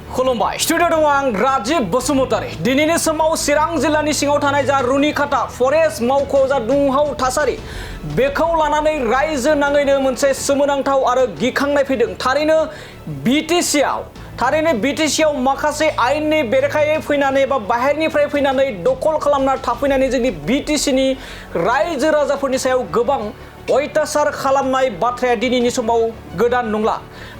खुलुमबाय स्टुडिअ दङ आं राजिब बसुमतारी दिनैनि समाव चिरां जिल्लानि सिङाव थानाय जा रुनिखाता फरेस्ट मावख' जा दुंहाव थासारि बेखौ लानानै रायजो नाङैनो मोनसे सोमोनांथाव आरो गिखांनाय फैदों थारैनो बिटिसिआव माखासे आयेननि बेरेखायै फैनानै बा बाहेरनिफ्राय फैनानै दखल खालामना थाफैनानै जोंनि बिटिसिनि रायजो राजाफोरनि सायाव गोबां अयथासार खालामनाय बाथ्राया दिनैनि समाव गोदान नंला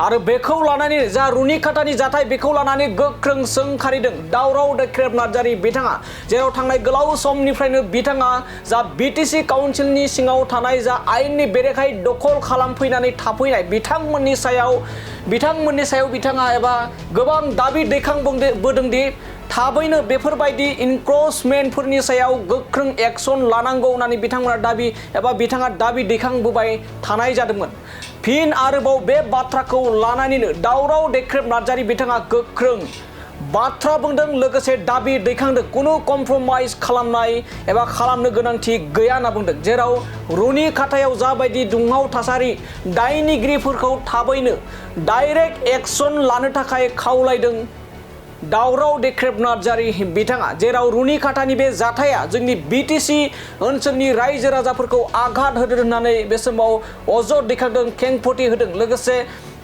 आरो बेखौ लानानै जा रुनिखातानि जाथाय बेखौ लानानै गोख्रों सोंखारिदों दावराव दैख्रेब नार्जारी बिथाङा जेराव थांनाय गोलाव समनिफ्रायनो बिथाङा जा बिटिसि काउन्सिलनि सिङाव थानाय जा आयेननि बेरेखायै दखल खालामफैनानै थाफैनाय बिथांमोननि सायाव बिथाङा एबा गोबां दाबि दैखांबोदोंदि थाबैनो बेफोरबायदि इनक्रोचमेन्टफोरनि सायाव गोख्रों एक्शन लानांगौ होननानै बिथाङा दाबि दैखांबोबाय थानाय जादोंमोन फिन आरोबाव बे बाथ्राखौ लानानैनो दावराव दैख्रेब नार्जारी बिथाङा गोख्रों बाथ्रा बुंदों लोगोसे दाबि दैखांदों कुनु कमप्रमाइज खालामनाय एबा खालामनो गोनांथि गैया होनना बुंदों जेराव रुनिखातायाव जाबायदि दुंहाव थासारि दायनिगिरिफोरखौ थाबैनो डाइरेक्ट एक्शन लानो थाखाय खावलायदों दावराव दैख्रेब नार्जारी बिथाङा जेराव रुनिखातानि बे जाथाया जोंनि बिटिसि ओनसोलनि रायजो राजाफोरखौ आघात होदों होननानै बे समाव अजद दैखांदों खेंफोरथि होदों लोगोसे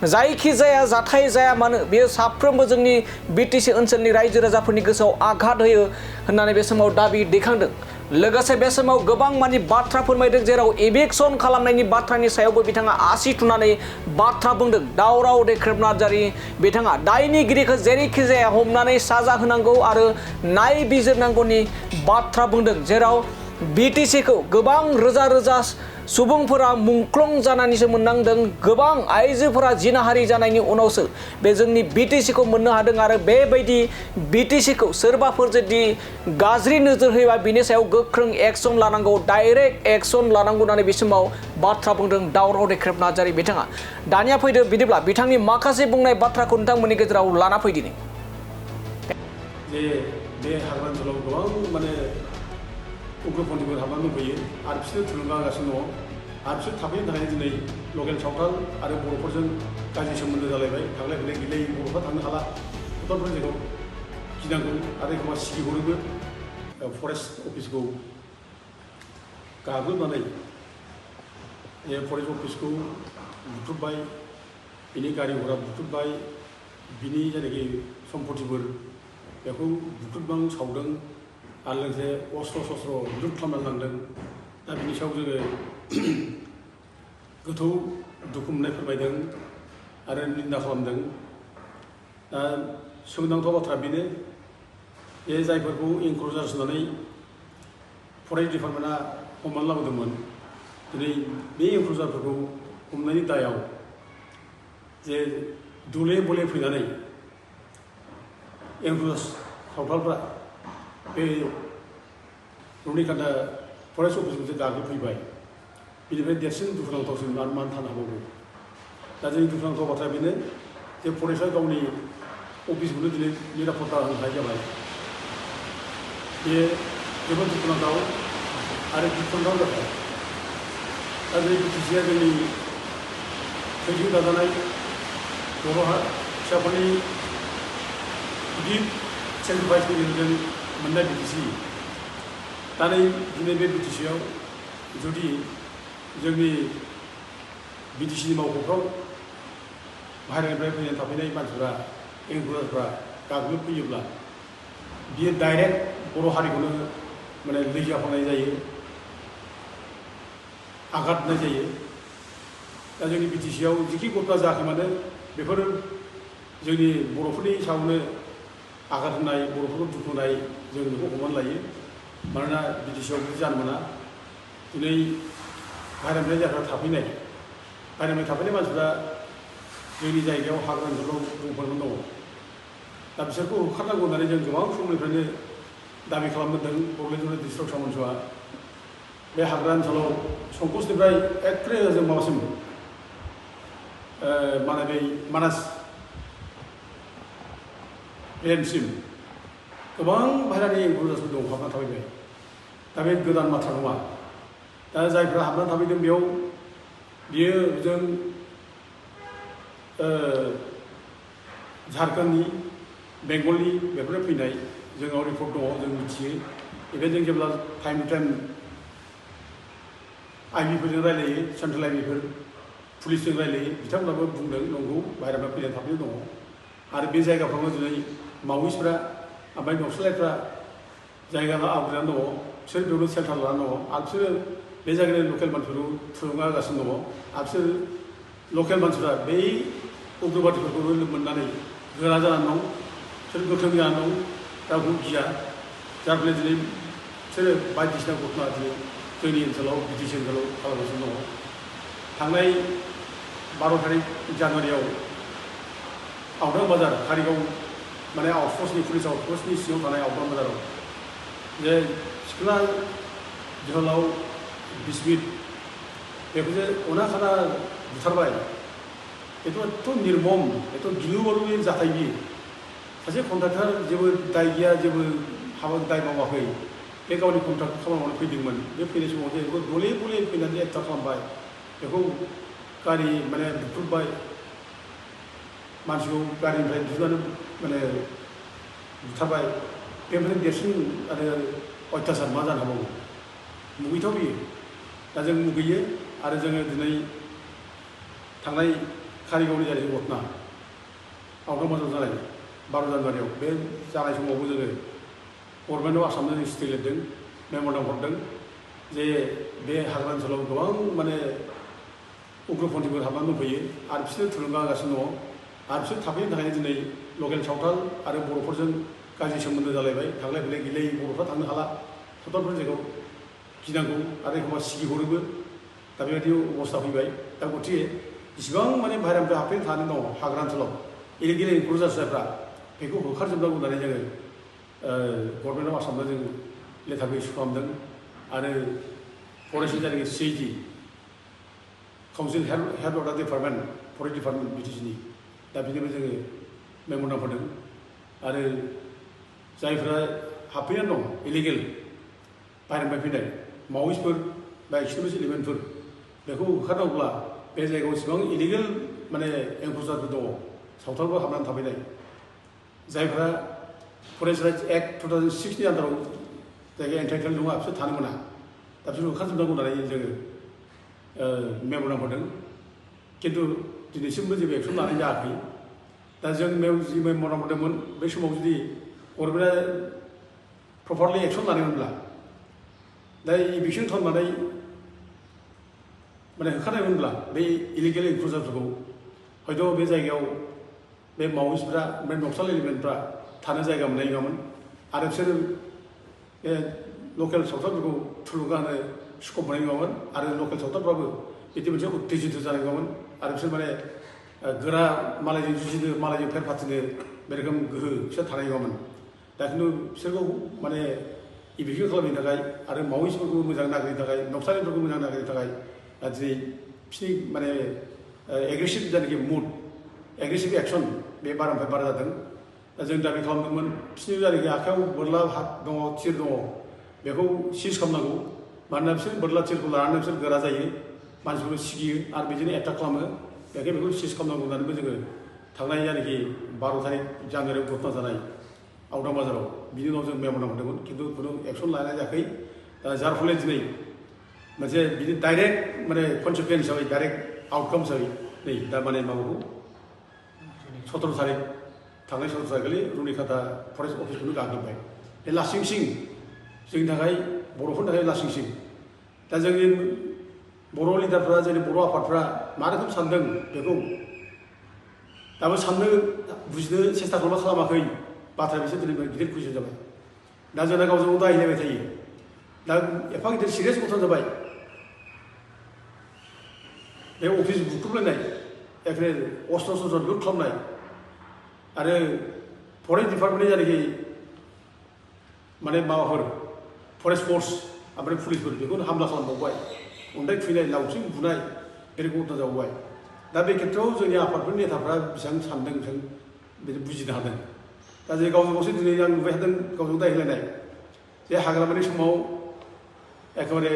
जायखिजाया जाथाय जाया मानो बेयो साफ्रोमबो जोंनि बिटिसि ओनसोलनि रायजो राजाफोरनि गोसोआव आघात होयो होननानै बे समाव दाबि दैखांदों लोगोसे बे समाव गोबां मानि बाथ्रा फोरमायदों जेराव एभिक्शन खालामनायनि बाथ्रानि सायावबो बिथाङा आसि थुनानै बाथ्रा बुंदों दावराव दैख्रेब नार्जारी बिथाङा दायनिगिरिखौ जेरैखि जाया हमनानै साजा होनांगौ आरो नायबिजिरनांगौनि बाथ्रा बुंदों जेराव बिटिसिखौ गोबां रोजा रोजा सुबुंफोरा मुंख्लं जानानैसो मोननांदों गोबां आइजोफोरा जिनाहारि जानायनि उनावसो बे जोंनि बिटिसिखौ मोननो हादों आरो बेबायदि बिटिसिखौ सोरबाफोर जुदि गाज्रि नोजोर होयोबा बिनि सायाव गोख्रों एक्शन लानांगौ डाइरेक्ट एक्शन लानांगौ होननानै बे समाव बाथ्रा बुंदों दावराव दैख्रेब नार्जारी बिथाङा दानिया फैदो बिदिब्ला बिथांनि माखासे बुंनाय बाथ्राखौ नोंथांमोननि गेजेराव लाना फैदिनि जे बे हाग्रा ओनसोलाव गोबां माने उग्रपन्थीफोर हाबनानै दंफैयो आरो बिसोर थुलुंगा होगासिनो दङ आरो बिसोर थाफैनो थाखाय दिनै लकेल सावथाल आरो बर'फोरजों गाज्रि सोमोन्दो जालायबाय थांलाय फैलाय गैलायै बर'फ्रा थांनो हाला सावथालफोर जायगायाव गिनांगौ आरो एखनबा सिगिहरोबो फरेस्ट अफिसखौ गाग्लोबनानै फरेस्ट अफिसखौ बुख्रुबबाय बिनि गारि घोड़ा बुख्रुबबाय बिनि जायनाखि सम्पतिफोर बेखौ बुख्रुबदों सावदों आरो लोगोसे अस्त्र शस्त्र लुट खालामनानै लांदों दा बिनि सायाव जोङो गोथौ दुखु मोननाय फोरमायदों आरो निन्दा खालामदों दा सोमोनांथाव बाथ्रा बेनो जे जायफोरखौ इनक्रोचार्स होनानै फरेस्ट डिपार्टमेन्टआ हमनानै लाबोदोंमोन दिनै बे इनक्रोचारफोरखौ हमनायनि दायाव जे दले बले फैनानै इनक्रोचार्स सावथालफ्रा बे रुनिखाता फरेस्ट अफिसखौ गाग्लोबफैबाय बिनिफ्राय देरसिन दुखुनांथावसिन मानो थानो हाबावगौ दा जोंनि दुखुनांथाव बाथ्राया बेनो जे फरेस्टआ गावनि अफिसखौनो दिनै निरापत्ता होनो हानाय जाबाय बे जोबोद दुखुनांथाव आरो गिख्रंथाव जाबाय दा बे बिटिसिआ जोंनि खैजों दाजानाय बर' फिसाफोरनि गिदिर सेक्रिफाइसनि गेजेरजों मोननाय बिटिसि दा दिनै बे बिटिसिआव जुदि जोंनि बिटिसिनि मावख'फ्राव बाहेरानिफ्राय फैनानै थाफैनाय मानसिफ्रा इनक्रोचारफ्रा गाग्लोबफैयोब्ला बियो डाइरेक्ट बर' हारिखौनो माने लैजाफानाय जायो आघात होनाय जायो दा जोंनि बिटिसिआव जिखि घटना जायाखै मानो बेफोर जोंनि बर'फोरनि सायावनो आघात होनाय बर'फोरखौ दुखु होनाय जों बेखौ हमनानै लायो मानोना बिटिसिआव बिदि जानो मोना दिनै बाहेरानिफ्राय जायफ्रा बाहेरानिफ्राय थाफैनाय मानसिफ्रा जोंनि जायगायाव हाग्रा ओनसोलाव दंफांफोर दङ दा बिसोरखौ होखारनांगौ होननानै जों गोबां समनिफ्रायनो दाबि खालामबोदों बड'लेण्ड डिस्ट्रिक्ट सामन्सआ बे हाग्रा ओनसोलाव संकसनिफ्राय एखे जों माबासिम माने बै मानास प्लेनसिम गोबां बाहेरानि इनक्रोचार्सफोर दं हाबनानै थाफैबाय दा बे गोदान बाथ्रा नङा दा जायफ्रा हाबनानै थाफैदों बेयाव बियो जों झारखंडनि बेंगलनि बेफोरनो फैनाय जोंनाव रिपर्ट दङ जों मिथियो इभेन जों जेब्ला टाइम टु टाइम आइबिफोरजों रायलायो सेन्ट्रेल आइबिफोर पुलिसजों रायलायो बिथांमोनाबो बुंदों नंगौ बाहेरानिफ्राय फैनाय थाबैनो दङ आरो बे जायगाफ्रावनो दिनै मावइस्टफ्रा ओमफ्राय नक्सलाइटफ्रा जायगा आवग्रिनानै दङ बिसोर बेयावनो सेल्टार लानानै दङ आरो बिसोरो बे जायगानि लकेल मानसिफोरखौ थुलुंगा होगासिनो दङ आरो बिसोर लकेल मानसिफ्रा बै उग्रबादिफोरखौ मोननानै गोरा जानानै दं बिसोर गोख्रों जानानै दं रावखौ गिया जाय फलनि दिनै बिसोरो बायदिसिना घटना दिनै जोंनि ओनसोलाव बिटिसि ओनसोलाव खालामगासिनो दङ थांनाय 12 तारिख जानुवारियाव आवदां बाजार कारिगाव माने आउटपस्टनि पुलिस आउटपस्टनि सिङाव थानाय आवदां बाजाराव जे सिख्ला जोहोलाव बिस्मित बेखौजे अना खाना बुथारबाय एथ' निर्मम एथ' गिलु-बालु जाथाय बियो सासे कन्ट्राक्टर जेबो दाय गैया जेबो हाबा दाय मावाखै बे गावनि कन्ट्राक्ट खामानि मावनो फैदोंमोन बे फैनाय समाव जे बेखौ गले गले फैनानै एटाक खालामबाय बेखौ गारि माने बुख्रुबबाय मानसिखौ गारिनिफ्राय दिहुननानै माने बुथारबाय बेनिफ्राय देरसिन आरो अयथासार मा जानो हाबावो मुगैथाव बियो दा जों मुगैयो आरो जोङो दिनै थांनाय कारिगावनि जानाय घटना आवदां बाजाराव जानाय 12 जानुवारियाव बे जानाय समावबो जोङो गभर्नमेन्ट अफ आसामनो जों चिठि लिरदों मेम'रेन्डाम हरदों जे बे हाग्रा ओनसोलाव गोबां माने उग्रपन्थिफोर हाबनानै दंफैयो आरो बिसोरो थुलुंगा होगासिनो दङ आरो बिसोर थाफैनो थाखायनो दिनै लकेल सावथाल आरो बर'फोरजों गाज्रि सोमोन्दो जालायबाय थांलाय फैलाय गैलायै बर'फ्रा थांनो हाला सावथालफोरनि जायगायाव गिनांगौ आरो एखमबा सिगिहरोबो दा बेबायदि अबस्था फैबाय दा गथिखे इसिबां माने बाहेरानिफ्राय हाबफैनो थानानै दङ हाग्रा ओनसोलाव इलिगेल एनक्ल'जार जायफ्रा बेखौ होखारजोबनांगौ होननानै जोङो गभर्नमेन्ट अफ आसामनो जों लेटारबो इस्यु खालामदों आरो फरेस्टनि जायगानि CID council head of the department forest department बिटिसिनि दा बिनिबो जोङो मेम'रेन्डाम होदों आरो जायफ्रा हाबफैनानै दं इलिगेल बाहेरनिफ्राय फैनाय मावइस्टफोर बा एक्सट्रिमिस्ट एलिमेन्टफोर बेखौ होखारनांगौब्ला बे जायगायाव इसेबां इलिगेल माने एनक्ल'जारफोर दङ सावथालफोर हाबनानै थाफैनाय जायफ्रा फरेस्ट राइट्स एक्ट 2006नि आन्दाराव जायगाया एन्टाइटेल नङा बिसोर थानो मोना दा बिसोर होखारजोबनांगौ होननानै जोङो मेम'रेन्डाम होदों खिन्थु दिनैसिमबो जेबो एक्सन लानाय जायाखै दा जों जि मेम'रेन्डाम होदोंमोन बे समाव जुदि गभर्नमेन्टआ प्रपारलि एक्सन लानायमोनब्ला दा इभिक्सन खालामनानै माने होखारनायमोनब्ला बे इलिगेल एनक्ल'जारफोरखौ हयथ' बे जायगायाव बे मावइस्टफ्रा बे नक्साल एलिमेन्टफ्रा थानो जायगा मोननाय नङामोन आरो बिसोर बे लकेल सावथालफोरखौ थुलुंगा होनो स्कप मोननाय नङामोन आरो लकेल सावथालफ्राबो बिदि मोनसे उत्तेजित जानाय नङामोन आरो बिसोर माने गोरा मालायजों जुजिनो मालायजों फेर फाथिनो बे रोखोम गोहो बिसोर थानाय नङामोन दा खिन्थु बिसोरखौ माने इभिक्सन खालामनो थाखाय आरो मावइस्टफोरखौ मोजां नागिरनो थाखाय नक्सालिफोरखौ मोजां नागिरनो थाखाय दिनै बिसोरनि माने एग्रेसिभ जायनाखि मुड एग्रेसिभ एक्सन बे बारानिफ्राय बारा जादों दा जों दाबि खालामदोंमोन बिसोरनि जायनाखि आखायाव बोरला दङ थिर दङ बेखौ सिज खालामनांगौ मानोना बिसोर बोरला थिरखौ लानानै बिसोर गोरा जायो मानसिफोरखौ सिगियो आरो बिदिनो एटाक खालामो बेखायनो बेखौ सिज खालामनांगौ होननानैबो जोङो थांनाय जायनाखि 12 तारिख जानुवारियाव घटना जानाय आवदां बाजाराव बिनि उनाव जों मेम'रेन्डाम होदोंमोन खिन्थु खुनु एक्सन लानाय जायाखै जार फले दिनै मोनसे बिदि डाइरेक्ट माने कनसिकुवेन्स हिसाबै डाइरेक्ट आउटकाम हिसाबै नै दा माने माबाखौ 17 तारिख थांनाय 17 तारिखखालि रुनिकाटा फरेस्ट अफिसखौनो गाग्लोबबाय बे लासिंसिं जोंनि थाखाय बर'फोरनि थाखाय लासिंसिं दा जोंनि बर' लिडारफ्रा जोंनि बर' आफादफ्रा मा रोखोम सानदों बेखौ दाबो साननो बुजिनो सेस्था खालामाखै बाथ्राया बिसोर दिनै गिदिर कुइसन जाबाय दा जोंना गावजों गाव दायलायबाय थायो दा एफा गिदिर सिरियास घटना जाबाय बे अफिस बुख्रुबलायनाय एखे अस्त्र शस्त्र लुट खालामनाय आरो फरेस्ट डिपार्टमेन्टनि जायनाखि माने माबाफोर फरेस्ट फोर्स ओमफ्राय पुलिसफोर बेखौनो हामला खालामबावबाय अन्थाइ खुबैनाय लावथिं बुनाय बे घटना जाबावबाय दा बे खेत्रआव जोंनि आफादफोरनि नेताफ्रा बेसेबां सानदों बेसेबां बिदि बुजिनो हादों दा जे गावजों गावसो दिनै आं नुबाय थादों गावजों दाय होलायनाय जे हाग्रामानि समाव एखेबारे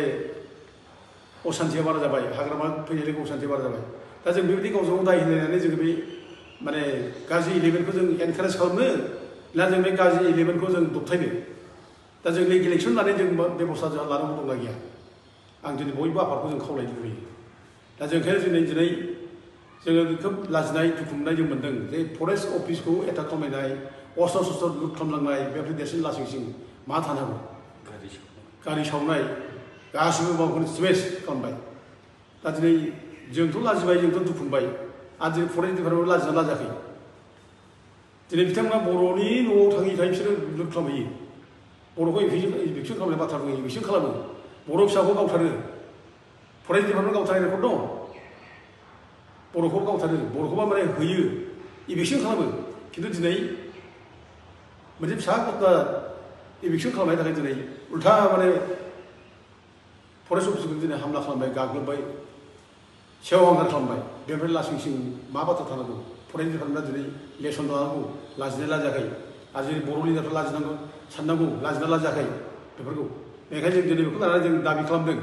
असान्थिया बारा जाबाय हाग्रामा फैनाय लोगो असान्थिया बारा जाबाय दा जों बेबायदि गावजों गाव दाय होलायनानै जोङो बे माने गाज्रि इलिमेन्टखौ जों एनकारेज खालामनो दा जों बे गाज्रि एलिमेन्टखौ जों दबथायनो दा जों इलेक्सन लानाय जों बेबस्था जोंहा लानांगौ दंना गैया आं दिनै बयबो आफादखौ जों खावलायनो लुबैयो दा जों ओंखायनो दिनै जोङो खोब लाजिनाय दुखु मोननाय जों मोन्दों जे फरेस्ट अफिसखौ एटाक खालामनाय अस्त्र शस्त्र लुट खालामलांनाय बेफोर देरसिन लासिंसिं मा थानांगौ गारि सावनाय गासिबो माबाखौनो स्मेस खालामबाय दा दिनै जोंथ' लाजिबाय जोंथ' दुखु मोनबाय आरो दिनै फरेस्ट डिपार्टमेन्टआव लाजिना लाजाखै दिनै बिथांमोना बर'नि न'आव थाङै थाङै बिसोरो लुट खालामहैयो बर'खौ इभिकसन खालामनाय बाथ्रा बुङो इभिकसन खालामो बर' फिसाखौ गावथारो फरेस्ट डिपार्टमेन्ट गावथारनाय रेकर्ड दं बर'खौ गावथारो बर'खौबा माने होयो इभिकसन खालामो खिन्थु दिनै मोनसे फिसा गथा इभिकसन खालामनायनि थाखाय दिनै उल्था माने फरेस्ट अफिसखौ दिनै हामला खालामबाय गाग्लोबबाय सेवहांगार खालामबाय बेनिफ्राय लासिंसिं मा बाथ्रा थानांगौ फरेस्ट डिपार्टमेन्टआ दिनै लेसन लानांगौ लाजिनाय लाजायाखै आरो जोंनि बर' लिडारफ्रा लाजिनांगौ साननांगौ लाजिना लाजायाखै बेफोरखौ बेनिखायनो जों दिनै बेखौ लानानै जों दाबि खालामदों